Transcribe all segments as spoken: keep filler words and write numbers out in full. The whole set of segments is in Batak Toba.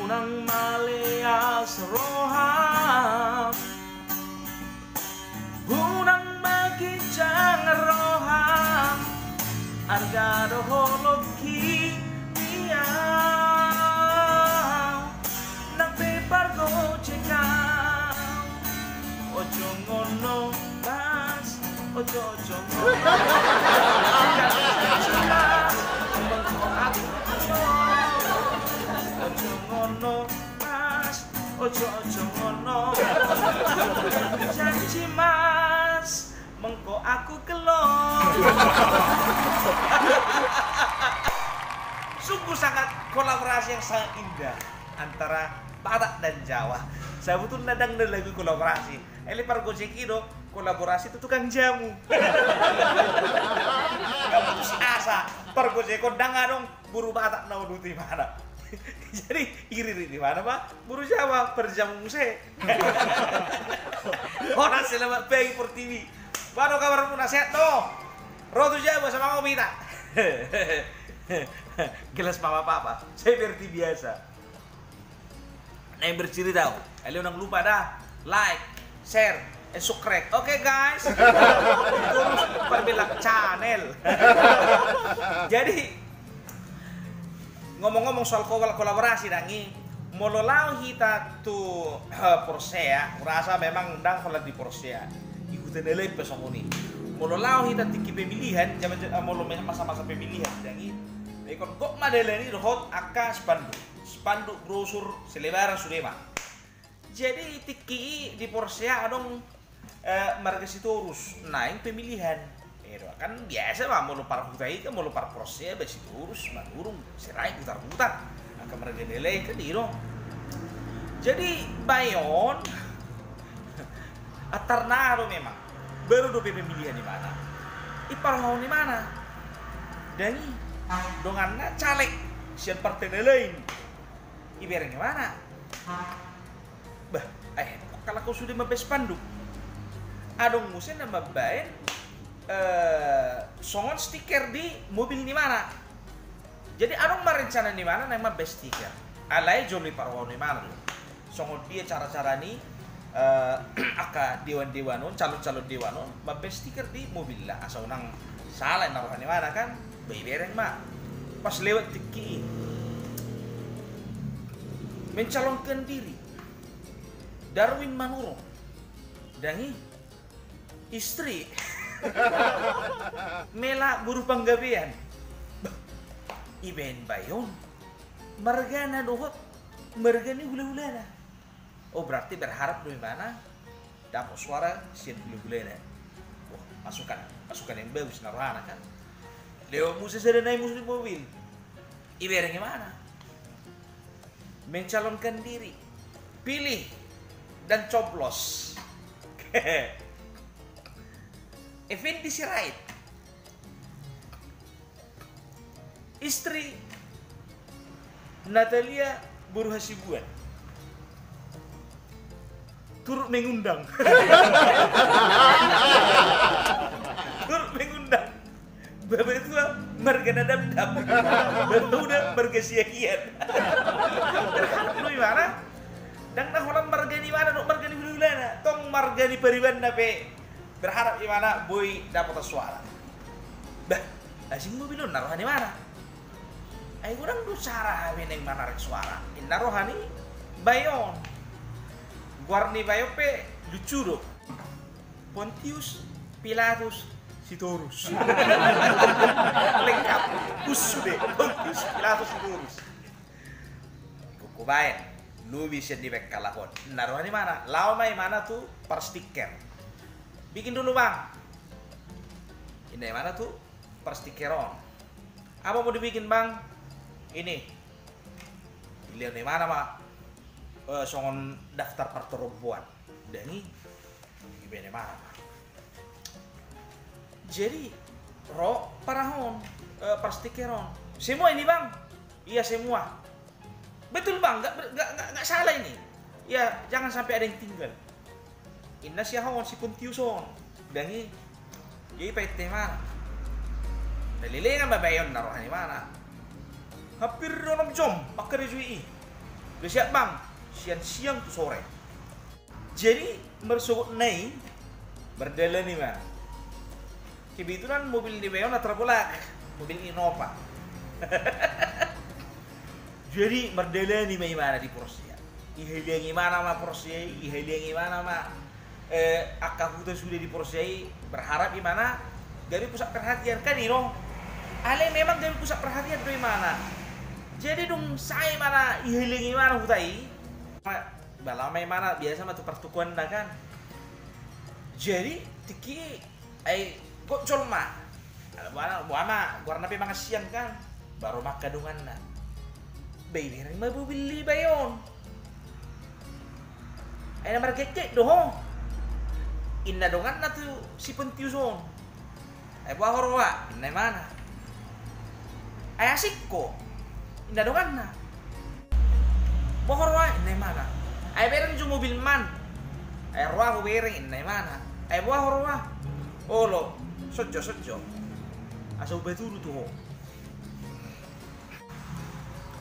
Unang maleas roham, unang maginjang roham, arga do holongki di au, nang pe pargojek au. Ojo ngono, Mas. Ojo, ojo ngono. Janji, Mas. Mengko aku kelo. Ojo ngono, Mas. Ojo, ojo ngono. Janji, Mas. Mengko aku kelo. Sungguh sangat kolaborasi yang sangat indah antara Batak dan Jawa. Sabutulna ndang na lagu kolaborasi. Ele pargojek i do kolaborasi tu tukang jamu. Nunga putus asa pargojek on, ndang adong boru Batak na uduti mana. Jadi iririt di mana ma boru Jawa, parjamu muse. Horas, selamat pagi Pertiwi. Ba, do kabarmuna, sehat do? Ro tu Jawa sama kopi ta. Gelas papa-papa, seperti biasa. Naeng bercerita au. Ale, unang lupa da like, share, and subscribe. Oke, guys. Terus perbelak channel. Jadi, ngomong-ngomong soal kol-, kolaborasi, dang i, molo laho hita tu, eh, Porsea, hurasa memang ndang holan di Porsea, di huta na lain pe songon i. Molo laho hita tingki pemilihan, zaman, eh, molo me-, masa-masa pemilihan, dang i, ingkon gok ma dalan i dohot angka spanduk. Spanduk, brosur, selebaran, sude ma. Jadi tingki i di Porsea adong, eh, marga Sitorus, naeng pemilihan. Eh, do, kan biasa ma molo parhuta i kan, molo par Porsea ba Sitorus, Manurung, Sirait, Butarbutar. Angka marga na lain kan i do. Jadi bahen on, antarna do memang. Baru dope pemilihan imana. I parrohahon imana. Dang i, donganna caleg sian partai na lain. Ibereng imana. Bah, eh, kalau kau sudah mambaen spanduk, adong muse na mambaen, eh, songon stiker di mobil ni imana. Jadi adong ma rencana ni imana naeng mambaen stiker. Alai jolo diparrohahon imana do songon dia cara-cara ni, eh, angka dewan-dewan on, calon-calon dewan on, mambaen stiker di mobilna asa unang sala na roha ni imana kan. Ba ibereng ma. Pas lewat tingki i, mencalonkan diri Darwin Manurung. Dang i, istri Mela boru Panggabean. Bah, ibaen bae on margana dohot marga ni hulahulana. Oh, berarti berharap do imana dapot suara sian hulahulana. Wah, masukan, masukan yang bagus na rohana kan. Lewat muse sada nai muse di mobil. Ibereng imana mencalonkan diri. Pilih dan coblos Effendi Sirait. Istri Natalia boru Hasibuan. Turut mengundang. Turut mengundang. Bapak itu marga na damdam. Bapak udah marga Siagian. Berharap do imana. Dang na holan marga ni imana dohot marga ni hulahulana. Tong marga ni paribanna pe berharap imana boi dapotan suara. Bah, asing mobil on na roha ni imana. Ai godang do cara hami naeng manarik suara. Inna roha ni bae on. Goar ni bae on pe lucu do. Pontius Pilatus Sitorus. Lengkap. Us sude. Pontius Pilatus Sitorus. Kukubaen. Lobi sian di bengkel on. Inna roha ni imana. Laho ma imana tu parstiker. Bikin dulu, Bang. Inna imana tu parstiker on. Apa mau dibikin, Bang? Ini. Dilehon imana ma, eh, songon daftar partoromboan. Dang i, dibaen imana ma. Jadi ro parahon, eh, parstiker on. Semua ini, Bang? Iya, semua. Betul, Bang, nggak, nggak, nggak, nggak salah ini. Ya, jangan sampai ada yang tinggal. Inna si ahongon si Pontius on. Dang i. Jadi painte imana. Na leleng ma bae on na roha ni imana. Hampir onom jom mangkarejo i. Udah siap, Bang? Sian siang tu sore. Jadi, marsogot na i, mardalan i ma. Kebetulan mobil ni bayo on na terbolak, mobil Innova. Jadi, mardalan i ma imana di Porsche. Ihaliangi imana ma Porsche i, ihaliangi imana ma, eh, angka huta sude di Porsche i, berharap imana gabe pusat perhatian, kan i do. Alai memang gabe pusat perhatian do imana. Jadi dung sae imana ihaliangi imana huta i, ma-, bala ma imana biasa ma tu partukuanna, kan. Jadi tingki i ai gonjol ma. Ala boha, boha ma, goarna pe mangan siang, kan. Baru ma angka donganna. Ba ibereng ma mobil ni bayo on. Ai na margekgek do ho. Inna donganna tu si Pontius on. Ai boha ho roha, inna imana. Ai asik ho, inna donganna. Boha ho roha, inna imana. Ai bereng jo mobilman. Ai roha hubereng, inna imana. Ai boha ho roha. Olo, songon jo, songon jo. Asa hupatudu tu ho.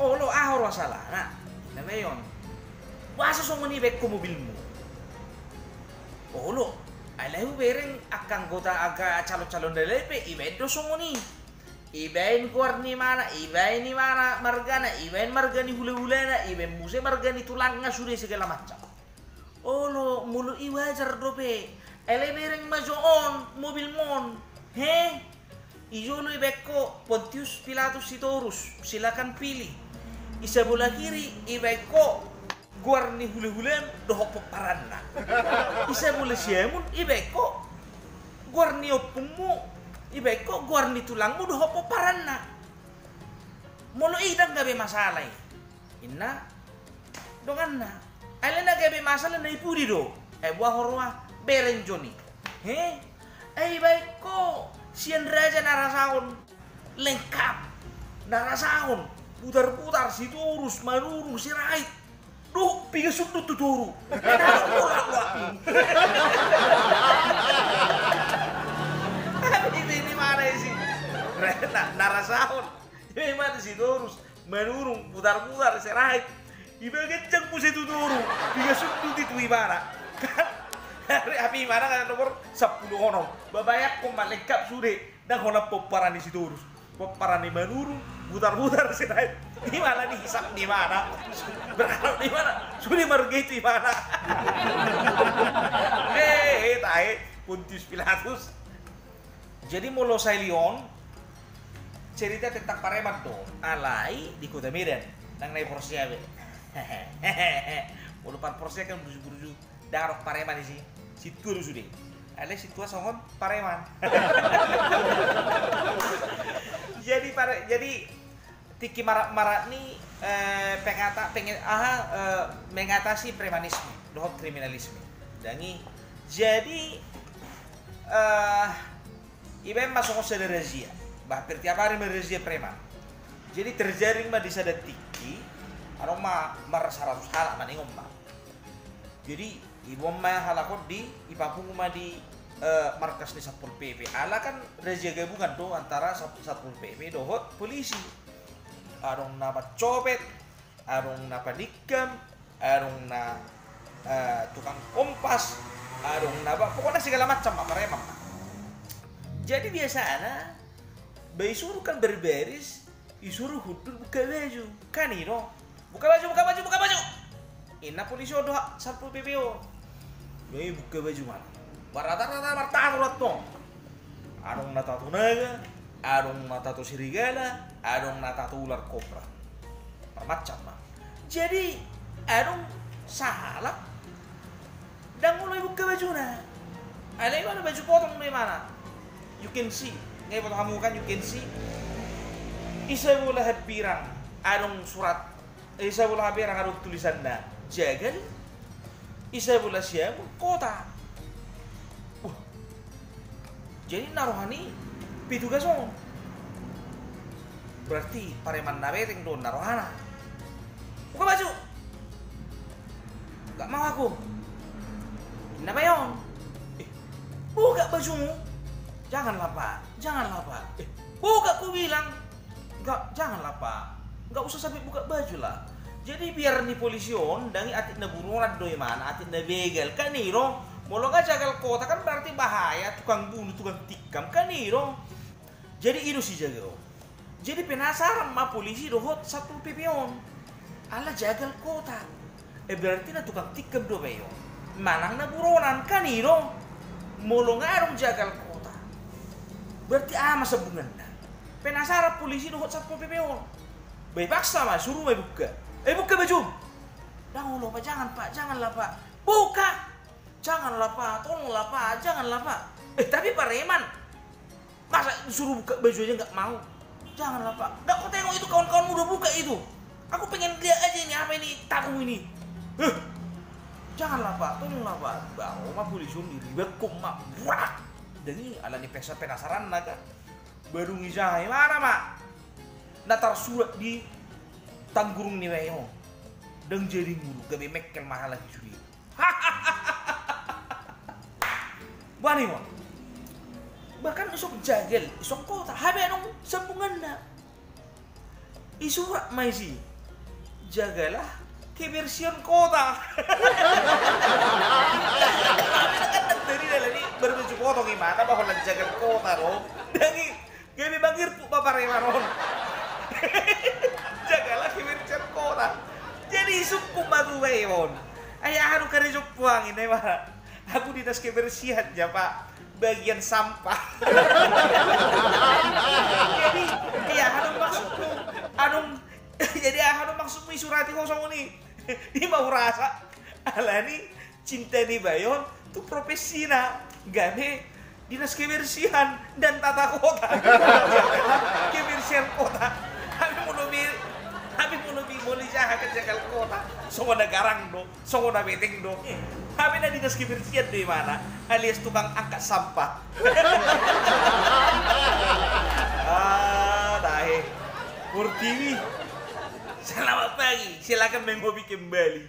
Olo, aha roha salana? Inna bayo on. Boasa songon i ibaen ho mobilmu? Olo, alai hubereng angka anggota, angka calon-calon dalai pe ibaen do songon i. Ibaen goar ni imana, ibaen imana margana, ibaen marga ni hulahulana, ibaen muse marga ni tulangna sude segala macam. Olo, molo i wajar dope. Alai bereng ma jo on mobilmon. He? I jolo ibaen ho Pontius Pilatus Sitorus, silakan pilih. Di sabola kiri ibaen ho goar ni hulahulam dohot pomparanna. Di sabola siamun ibaen ho goar ni ompungmu, ibaen ho goar ni tulangmu dohot pomparanna. Molo i ndang gabe masalah i, inna donganna. Alai na gabe masalah na i pudi do. Ai boha ho roha, bereng jo i. He? Ai ibaen ho sian raja na rasahon. Lengkap. Na rasahon. Putar-putar, Sitorus, Manurung, Sirait. Dohot piga sundut tu toru. Ai na loak-loak. Ai di, di, di mana isi? Na, na rasahon. Ima tu Sitorus, Manurung, Putar-putar, Sirait. Ibaen ganjang muse tu toru, piga sundut i tu imana. Hape imana kan nomor sampulu onom. Ba bayangkon ma, lengkap sude. Ndang holan pomparan ni Sitorus, pomparan ni Manurung, Putar-putar, Sirait. Imana dihisap ni imana. Berharap ni imana. Sude marga i tu imana. Eh, eh, tahe, Pontius Pilatus. Jadi molo sahali on, cerita tentang pareman do, alai di Kota Medan, ndang na i Porsche be. Molo par Porsche kan burju-burju, ndang adong pareman disi, sintua do sude. Alai sintua songon pareman. Jadi pare-, jadi tingki marak-marak ni, eh, pengata-, penge-, aha, eh, mengatasi premanisme dohot kriminalisme. Ndang i. Jadi, eh, ibaen ma songon sada razia. Bah, hampir tiap hari ma razia preman. Jadi terjaring ma di sada tingki, adong ma marsaratus halak maningon ma. Jadi iboan ma halak on di, ipapungu ma di, eh, markas ni Satpol P P. Ala kan razia gabungan do antara Sat-, Satpol P P dohot polisi. Adong na pancopet, adong na panikam, adong na, eh, tukang kompas, adong na ba, pokokna segala macam ma pareman. Jadi biasana, ba isuru kan berbaris, isuru hundul buka baju. Kan i do. Buka baju, buka baju, buka baju. Inna polisi on dohot Satpol P P on. Ba i buka baju ma. Marrata-rata martato do tong. Adong na tato naga, adong na tato serigala, adong na tato ular kobra. Marmacam ma. Jadi adong sahalak ndang olo ibuka bajuna. Alai imana baju potong do imana. You can see. Nga iboto hamu kan, you can see. Di sabola hambirang adong surat. Di sabola hambirang adong tulisanna jagal. Di sabola siamun kota. Wah. Jadi na roha ni petugas on. Berarti pareman na beteng do na rohana. Buka baju. Gak mau aku. Inna bayo on. Eh, buka bajumu. Janganlah, Pak. Janganlah, Pak. Eh, buka, ku bilang. Enggak, janganlah, Pak. Enggak usah sampai buka baju lah. Jadi biar ni polisi on, ndang i atik na buronan do imana, atik na begal, kan i do. Molo nga jagal kota kan berarti bahaya, tukang bunu, tukang tikam, kan i do. Jadi i do sijaga on. Jadi penasaran ma polisi dohot Satpol P P on. Ala jagal kota. Eh, berarti na tukang tikam do ba i on. Manang na buronan, kan i do. Molo nga adong jagal kota, berarti aha ma sambunganna? Penasaran polisi dohot Satpol P P on. Ba ipaksa ma, suru ma ibuka. Eh, buka bajum. Ndang olo, Pak, jangan, Pak, janganlah, Pak. Buka. Janganlah, Pak, tolonglah, Pak, janganlah, Pak. Eh, tapi pareman. Masa disuruh buka baju aja nggak mau? Janganlah, Pak. Nggak kau tengok itu kawan-kawanmu udah buka itu. Aku pengen lihat aja ini apa ini tabung ini. Heh. Janganlah, Pak, tolonglah, Pak. Baru ma polisi on diri, baku ma, brak. Ndang i, ala ni pesa penasaran na kan. Baru ngijahe mana ma na tarsurat di tanggurung ni ba i on. Ndang jadi nguruk, gabe mekkel ma halak i sude. Boha ni ma. Bahkan isuk jagal, isuk kota, hape adong sambunganna. Isurat ma isi. Jagalah kebersihan kota. Jadi dalam ini berbaju potong gimana, bahwa jagal kota dong. Ndang i, gabe mangirpuk ba pareman on. Jagalah kebersihan kota. Jadi isungkun ma tu ba i on. Ai aha do karejo puang ini, Pak? Aku dinas kebersihan ya, Pak. Bagian sampah. Jadi, iya, aha do maksudmu? Adong, jadi aha do maksudmu isurati ho songon i? Ima hurasa. Ala ni cinta ni ba i on tu profesina, gabe dinas kebersihan dan tata kota. Kebersihan kota. Hape molo be, hape molo be, molo ijaha kan jagal kota. Songon na garang do, songon na beteng do. Hape na dinas kebersihan do imana, alias tukang angkat sampah. Ah, tahe. Portibi. Selamat pagi, silakan main hobi kembali.